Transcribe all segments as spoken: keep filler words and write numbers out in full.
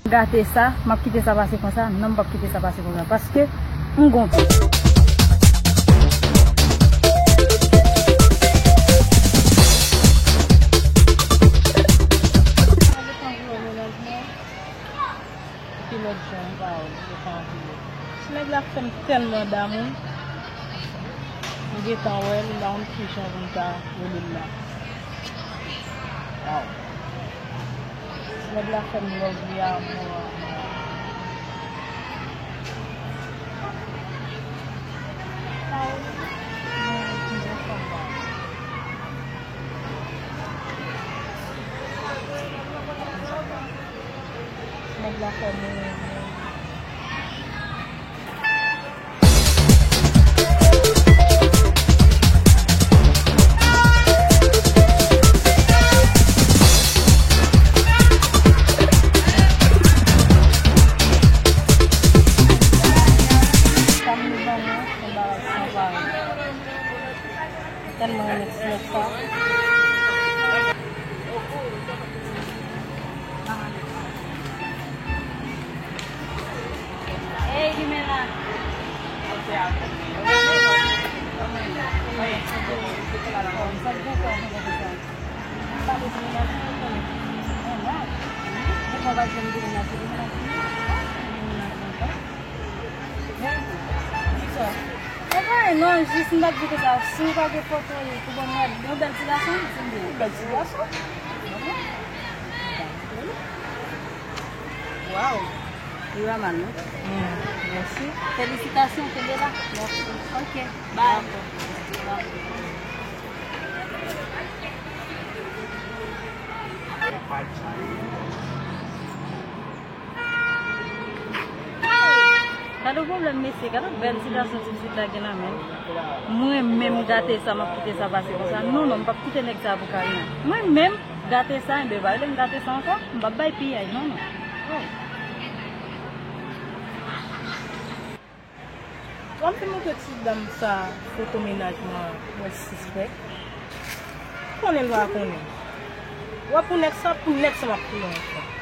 Gate sa, m ap kite sa pase konsa? Non, m p ap kite sa pase konsa, paske m gon pye. Epi lòt jan, m pa wè l, m pa anvi wè l. Ti nèg la fè m tèlman damou. M gentan wè l, m pa konn ki jan pou m ta rele l la. Waw. Ti nèg la fè m love li a mò, a mò, a mò. Pa wè l, men ki jan fanm pa wè l. Nèg la fè mwen renmen. Sa m li ban mwen, se bagay san parèy. Tèlman renmen ti nèg sa. Ey, li men la. Mwen pa wè non, jis m t ap di konsa, si w pa gen foto li pou ban mwen, yon bèl ti gason, di m byen. Yon bèl ti gason. Waw. Li pa mal non. Hmm, mèsi. Felisitasyon, kenbe la. Mèsi. Ok, bye. Dakò. Gade pwoblèm mesye, gade bèl ti gason ti pitit la gen nan men l. Mwen menm gate sa, m ap kite sa pase konsa. Non, non, m p ap kite nèg sa pou Karina. Mwen menm gate sa, enben pa rele m gate sa ankò. M p ap bay piyay, non, non. Oh. Lè m te montre ti dam sa foto mennaj mwen, mwen sispèk. Konnen l pa konnen. W ap pou nèg sa, pou nèg sa m ap pou l ankò.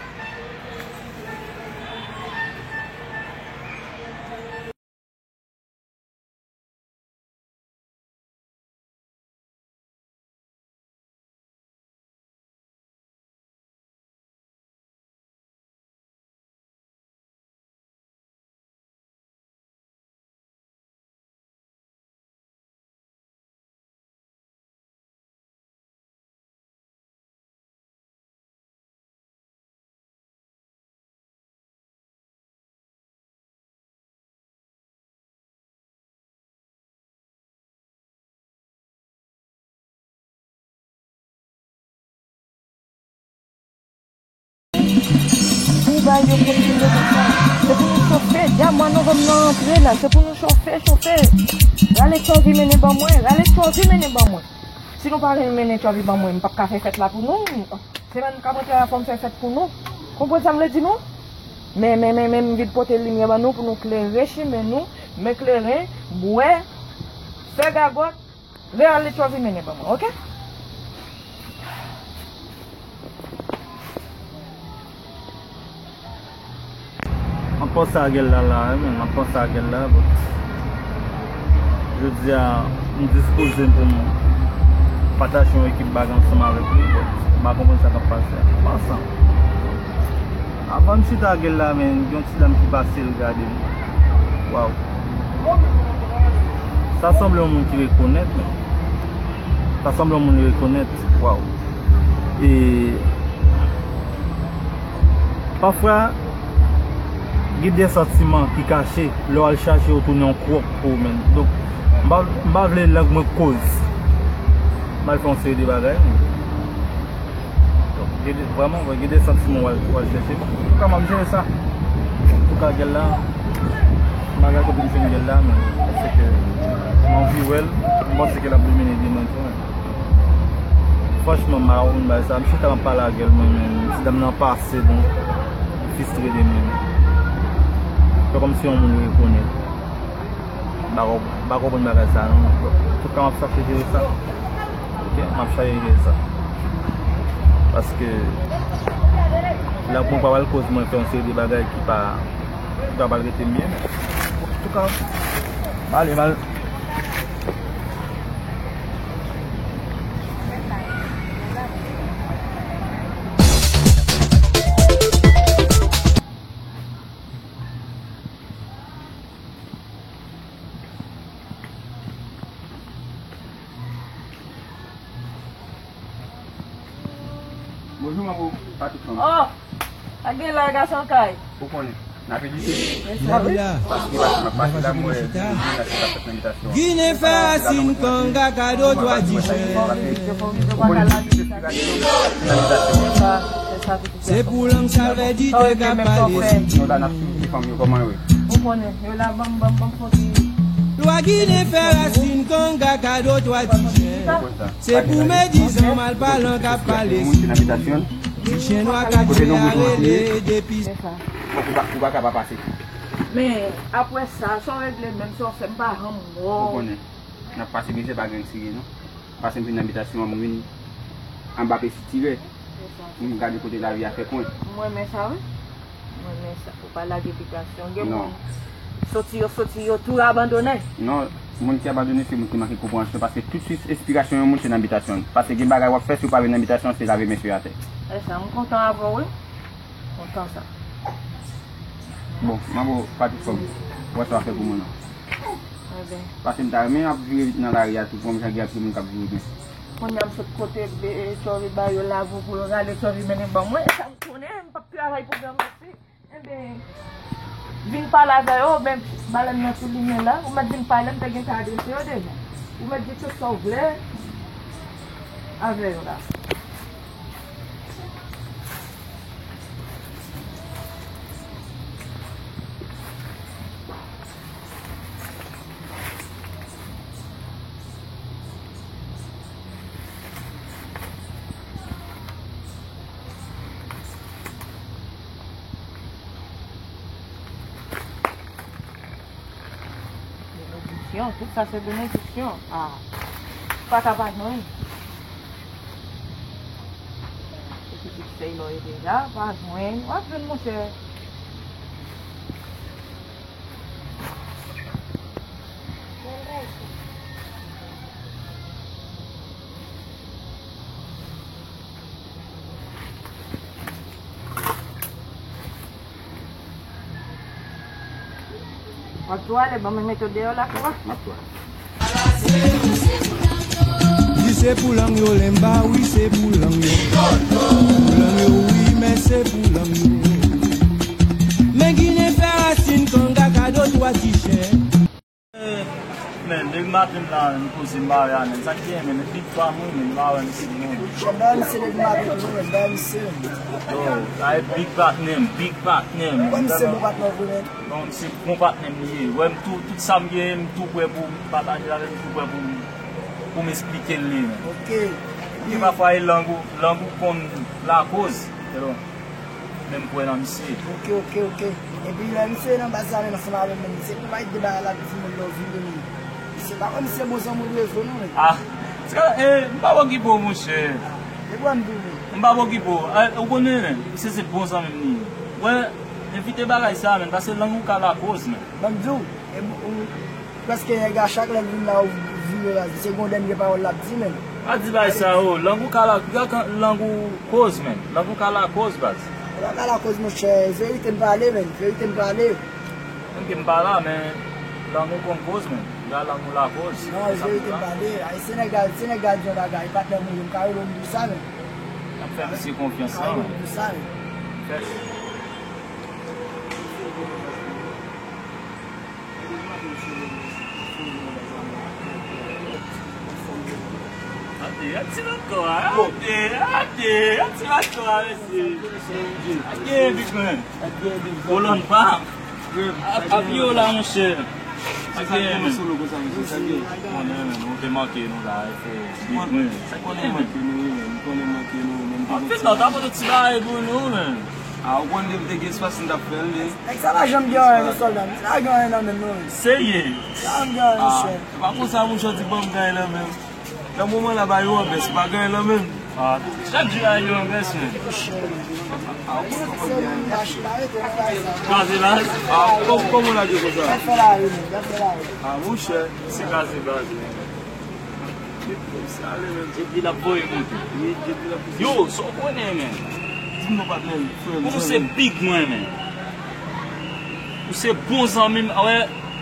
Pou bagay yo kontinye konsa. Se pou nou chofe, dyaman novanm nan antre la. Se pou nou chofe, chofe. Rale tchòvi mennen ban mwen, rale tchòvi mennen ban mwen. Si nou pa mennen tchòvi ban mwen, m p ap ka fè fèt la pou nou. Se menm k ap antre la fò m fè fèt pou nou. Konprann sa m vle di nou? Men, men, men, men, m vin pote limyè ban nou pou nou klere chimen nou, men kleren, bwè, fè gagòt, reyale tchòvi mennen ban mwen, oke? M ap panse a Gèl la la, wi, men m ap panse a Gèl la, but jodi a, m dispoze m pou m pataje yon ekip bagay ansanm avèk li, but m pa konprann sa k ap pase a. Pansan. Avan m chita a Gèl la, men gen yon ti dam ki pase, l gade m. Waw. Sa sanble yon moun ki rekonèt, men. Sa sanble yon moun rekonèt. Waw. E pafwa, gen de santiman ki kache lè w al chache yo tounen yon kwòk pou ou menm. Donk, m pa, m pa vle lang mwen koz. M al fè yon seri de bagay. Donk, gen de, vrèman, gen de santiman w al, w al chèche. Antouka, m ap jere sa. Antouka, Gèl la, m pa gen kote m jwenn Gèl la, men se ke m anvi wè l, m panse ke l ap domine demen tou. Franchman, m pa konprann bagay sa. M chita m ap pale ak Gèl mwen, men ti dam nan pase, donk, li fristre de mwen. Fè kòmsi yon moun rekonèt. M pa konp-, m pa konprann bagay sa, non. Antouka, m ap chache jere sa. Ok, m ap chache jere sa. Paske, la pou mwen pa pral koz mwen fè yon seri de bagay ki pa, ki pa pral rete m byen. Antouka, m ale, m ale. Bonjou, manbo, pa tout fanm. Oh! Ak gen la gason kay. Ou konnen, n ap edike. Men sa wi. Paske, paske m ap pase la, m wè moun nan se pa fèt nan bitasyon. Ginen fè rasin, kanga, kado, twa ti chen. Ou konnen, se esplikasyon nan bitasyon. Se pou lang salvè di tè k ap pale. Non, la, n ap sou fanm yo, kòman yo ye? Ou konnen, yo la, ban m, ban m, ban m fon ti. Lwa Ginen fè rasin, kanga, kado, twa ti chen. Se pou medizan, malpalan k ap pale. Ti chen nwa k ap jwe a rele depi. Bon, ou pa, ou pa ka pa pase. Men, apre sa, sa w regle menm, sa w fè, m pa janm wè w. Ou konnen, n ap pase mizè, pa gen ris ki gen, non. Pase m vin nan bitasyon an, m vin anba pesi tirè. M gade kote lavi a fè kwen. M renmen sa, wi. M renmen sa. Ou pa lage bitasyon. Gen moun, soti yo soti, yo tou abandone. Non, moun ki abandone, se moun ki manke konpreyansyon, paske tout sous enspirasyon yon moun, se nan bitasyon. Paske gen bagay w ap fè, si w pa vin nan bitasyon, se lave men sou atè. E sa, m kontan avè w, wi. Kontan sa. Bon, manbo, pa tout fanm. Wè sa w ap fè pou mwen, non. Ebyen. Paske m ta renmen ap vire nan lari a tou, kòm jan gen anpil moun k ap vire byen. Kounye a m sot kote, e, Tchòvi ba yo lavi pou yo rale Tchòvi mennen ban mwen. E sa m konnen, m p ap travay pou granmesi. Ebyen, vin pale avè yo, men balèn nan sou limyè la, ou mèt vin pale, m te gentan adrese yo deja. Ou mèt di tout sa w vle avè yo la. Benediksyon, tout sa se benediksyon. Ah, pa ka pa jwenn. Se pitit fèy lò ye deja, pa jwenn. W ap jwenn, monchè. W ap tou ale, ban mwen mete w deyò lakou a. M ap tou ale. Di se pou lang yo, Lenba, wi, se pou lang yo. Pou lang yo, wi, men se pou lang yo. Men Ginen fè rasin, kanga, kado, twa ti chen. Men, depi maten m la, m poze m pa wè a, men sa k genyen, men, big pa m wi, men m pa wè misye non. Mwen bay misye depi maten tou, mwen bay misye. Yo, sa e big patnè m, big patnè m. Mwen misye bon patnè vre, men. Bon, misye bon patnè m li ye. Wè m tou, tout sa m genyen, m tou prè pou m pataje l avè l, m tou prè pou m, pou m esplike l li, men. Ok. Gen pafwa e lang ou, lang ou konn lakoz. Men m kwè nan misye. Ok, ok, ok. Epi lè misye nan baz la menm ansanm avè m menm, misye pa bay de bagay la di moun love you de moun. Misye pa kwè misye bon zanmi w dwe vre non, men. Ah, se ka, eh, m pa Pokipo, monchè. E pou m di w. M pa Pokipo. Eh, ou konnen, misye se bon zanmi m li ye. Wè, Evite bagay sa, menn, paske lang ou ka lakoz, menn. Ban m di w, e, ou, prèske nèg la, chak lè l vin la, ou vire baz. Se gon dènye pawòl l ap di, menn. Pa di bagay sa, o. Lang ou ka la, lang ou koz, menn. Lang ou ka lakoz, baz. Ou pa ka lakoz, monchè. Verite m pale, menn. Verite m pale. Menm ke m pa la, men lang ou konn koz, menn. Gade lang ou lakoz. Non, e verite m pale. Ay, se nèg la, se nèg la di yon bagay, patnè mwen, m ka rele w, m di w sa, menn. N ap fè misye konfyans, non, menn. Fè. Ate, ate, ankò, ate, ate, ate, ankò, mesye. Ate, big man. Kolòn pa. Ap, ap yo la, monchè. Ap yo, men. Konnen, men, nou te manke nou la, e fè big man. Konnen manke nou, men. Konnen manke nou, men. Anfin, non, ta pote ti bagay pou nou, men. A, ou konn depi te gen espas, m t ap fè l, li. Nèg sa pa janm gen anyen, non, sòlda. M pa gen anyen nan men m, non. Serye? Pa janm gen anyen, monchè. Se pa konsa, monchè, di ban m gen anyen nan men m. Nan moman la, ba yo an bès, pa gen anyen nan men m. A, chak jou a yo an bès, men. Kraze baz. A, kòm, kòman w lage konsa? A, monchè. Se kraze baz, men. Depi l ap voye monte. Yo, sa w konnen, men. Di m non, patnè m, frè m. Ou se big mwen, men. Ou se bon zanmi m. Wè,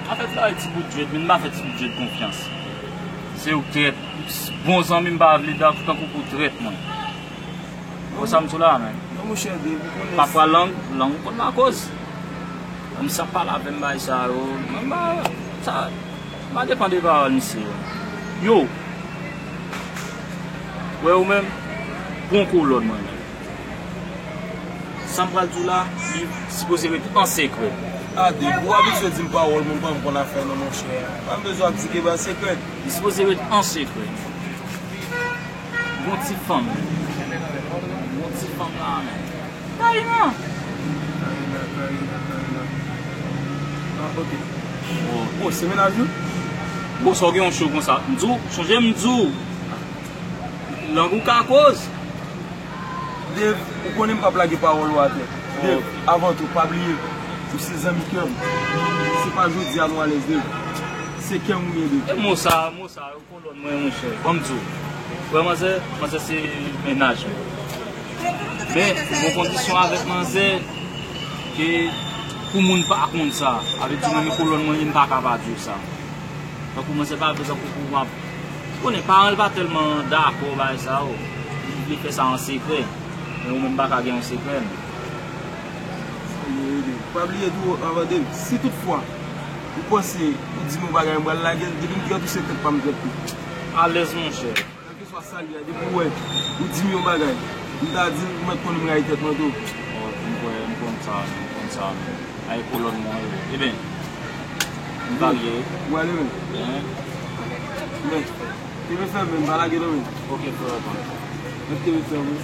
pa fè travay ti bout djwèt, men m pa fè ti bout djwèt konfyans. Se ou k trèt. Bon zanmi m pa vle tankou pou trèt mwen. Konsa m sou la, men. Non, monchè, depi konnen. Pafwa lang, lang ou konn lakoz. Moun sa pale avè m bay sa yo. Mwen pa, sa, pa depann de pawòl misye yo. Yo. Wè ou menm, pran kolòn mwen menm. Sa m pral di w la, li sipoze ret an sekrè. A, depi w abitye di m pawòl, moun pa m konn afè non, monchè. Pa m bezwen ap di ke ba sekrè. Li sipoze ret an sekrè. Gon ti fanm. Gon ti fanm la, men. Karina! Karina, Karina, Karina. A, ok. O, o, se mennaj ou? Bon, sa w gen yon cho konsa? M di w, chonje m di w. Lang ou ka koz. Dave, ou konnen m p ap lage pawòl ou atè. Dave, avan tou, pa bliye, ou se zanmi kè m. Se pa jodi a nou alèz, Dave. Se kè m ou ye, Dave. E mo sa, mo sa yo. Kolòn mwen, monchè. Ban m di w. Wè, manzè, manzè se mennaj mwen. Men, gon kondisyon avèk manzè ke pou moun pa konn sa. Sa vle di, mwen, men kolòn mwen, m pa ka pa di w sa. Tankou manzè pa vle, tankou pou m ap, konnen, paran l pa tèlman dakò bagay sa yo. Li vle fè sa an sekrè. Men ou menm pa ka gen yon sekrè, non. Pa bliye tou, avan de, si toutfwa ou panse ou di m yon bagay, m pral lage l, depi m trèt ou se trèt pa m trèt tou. Alèz, monchè. Kèlkeswa sa l ye a, depi w wè ou di m yon bagay, m ta di l, ou mèt konnen m rayi tèt mwen tou. O, m kwè, m konn sa, m konn sa. Ay, kolòn mwen, wi. Eben, m pa bliye. Ou ale, men. Men. Men. Kenbe fèm, men, pa lage non, men. Ok, frè, ok. Mèt kenbe fèm, wi.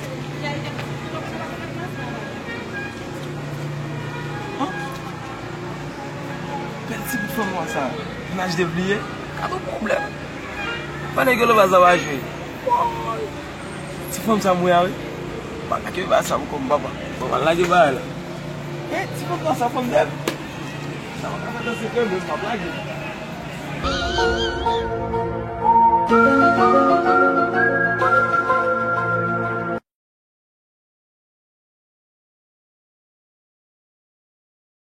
An? Bèl ti bout fanm nwa sa. Mennaj depliye. Gad yon pwoblèm. Pandan ke lova sa va jwe. Woy! Ti fanm sa m wè a, wi. Pa ka kenbe bagay sa pou kò m, papa. Bon, m al lage bagay la. Eh, ti fanm nwa sa, fanm dèb. Sa pa ka fèt an sekrè, men m p ap lage.